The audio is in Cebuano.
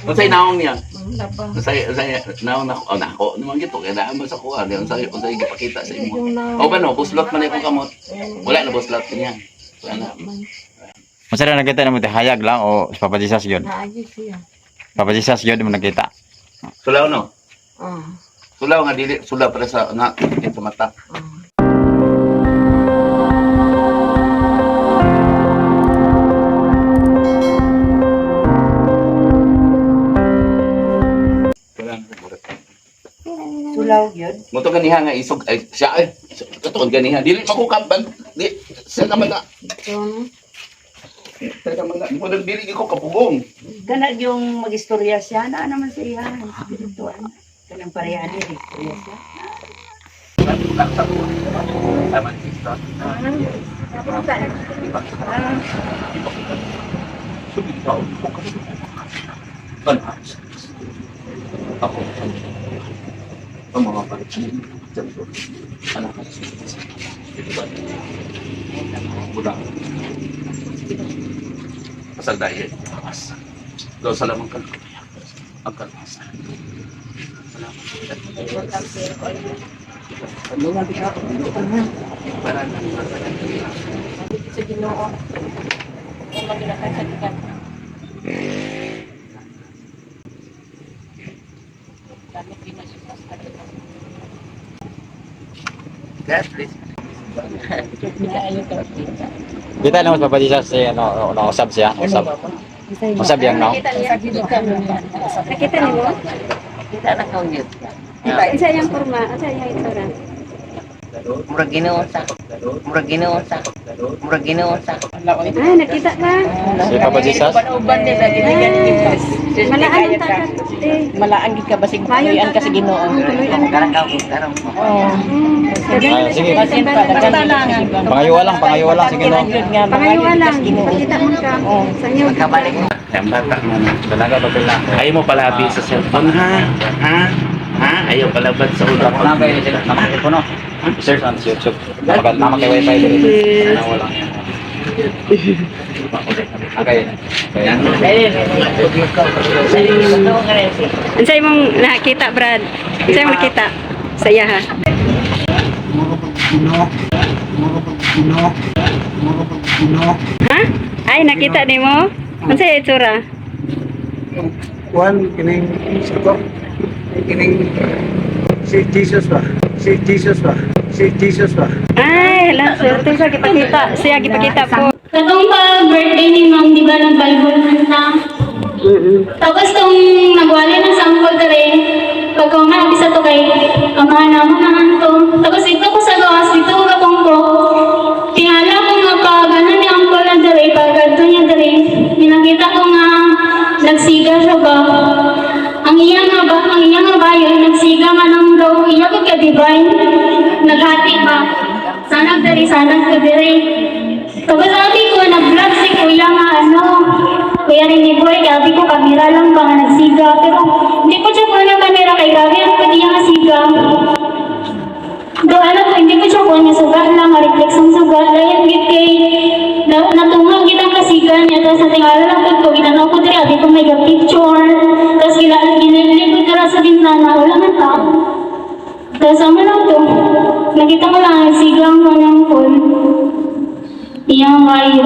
Unsay naong niya? Laba. Unsay naong na oh, nako naman gito kay naa man sa kuha unsay gipakita sa imo. Yung na. O ba no, buslot man akong kamot. Wala na buslot niya. Wala na. Man. Unsa na nakita nimo te, hayag lang o si Papa Jesus yun? Naayos siya. Papa Jesus yun mo nakita. Sulaw no. Ah. Sulaw nga dili sulaw para sa na sa mata. Ah. Wala na. Sulaw yun. Mo to ganiha nga isog ay siya ay kato ganiha dili makukampan di siya naman na Ito no. siya naman na mo dili ko kapugong. Kana yung magistorya siya, na naman sa iya, spiritual. Kanang pareha niya, istorya siya. Ako. Ang mga Anak. Buda. Pasal dahil. Daw salamang ka. Ang kalasa. Salamat. Sa Ginoo. Kung maginakasagikan. Gamit din na siya sa God bless. Kita nimo si Papa Jesus si ano nausab siya, usab. Usab yang no. Nakita niya. Nakita niyo? Kita na kang yun. Isa yung forma, asa yung itsura. Murag Ginoo sa. Murag Ginoo sa. Murag Ginoo sa. Ah, nakita ka. Si Papa Jesus. Uban nila ginigan Malaan ang takat. Eh. Malaan gid ka basig Mayon tuluyan ka sa Ginoo. Tuluyan ka. Karakaw ko karong. Ah, sige. Basin pa daghan lang. Pangayuwa lang sige no. Pangayuwa lang. Pakita mo ka. Sa inyo. Magkabalik. Ang bata mo na. Dalaga ba pila? Ayaw mo palabi sa cellphone, ha? Ha? Ha? Ayaw palabad sa ulo. Wala ba yung telepono? Search on YouTube. Tama tama kay wifi dito. Ano wala yan. Okay. Okay. Unsay mong nakita, Brad? Unsay mong nakita? Sa iya ha. Ha? Ay, nakita nimo? Unsay itsura? Kuan kining sako kining si Jesus ba, si Jesus ba, si Jesus ba. Ay, hala, swerte siya gipakita. Siya gipakita po. Katong pag birthday ni ma'am, di ba nagbalbon na? Tapos tong nagwali ng sample dere, pagka nga isa to kay amahan na mo to. Tapos ito ko sa gawas, dito ko kapongko. Tingala ko nga pag ano ni uncle na dere, pag adto niya dere, minakita ko nga nagsiga siya ba. Ang iya nga ba, ang iya nga ba yun, nagsiga man ang daw, iya ko ka divine. Naghati ba? Sanag dere, sanag ka dere. Tapos sabi ko, nag-vlog si kuya nga ano, kuya rin ni Boy, gabi ko kamera lang ba nga nagsiga. Pero hindi ko siya kuha ng kamera kay gabi ang pwede niya nga siga. Do ano ko, hindi ko siya kuha niya suga lang, ma-reflex ang suga. Dayon git kay, natungag git ang kasiga niya. Tapos sa tingala lang ko, ginanaw ko diri, abi ko may picture. Tapos ginilig ko dira sa bintana, wala man tao. Tapos ano lang to, nakita ko lang, siga ang kanyang phone. Iyang kayo.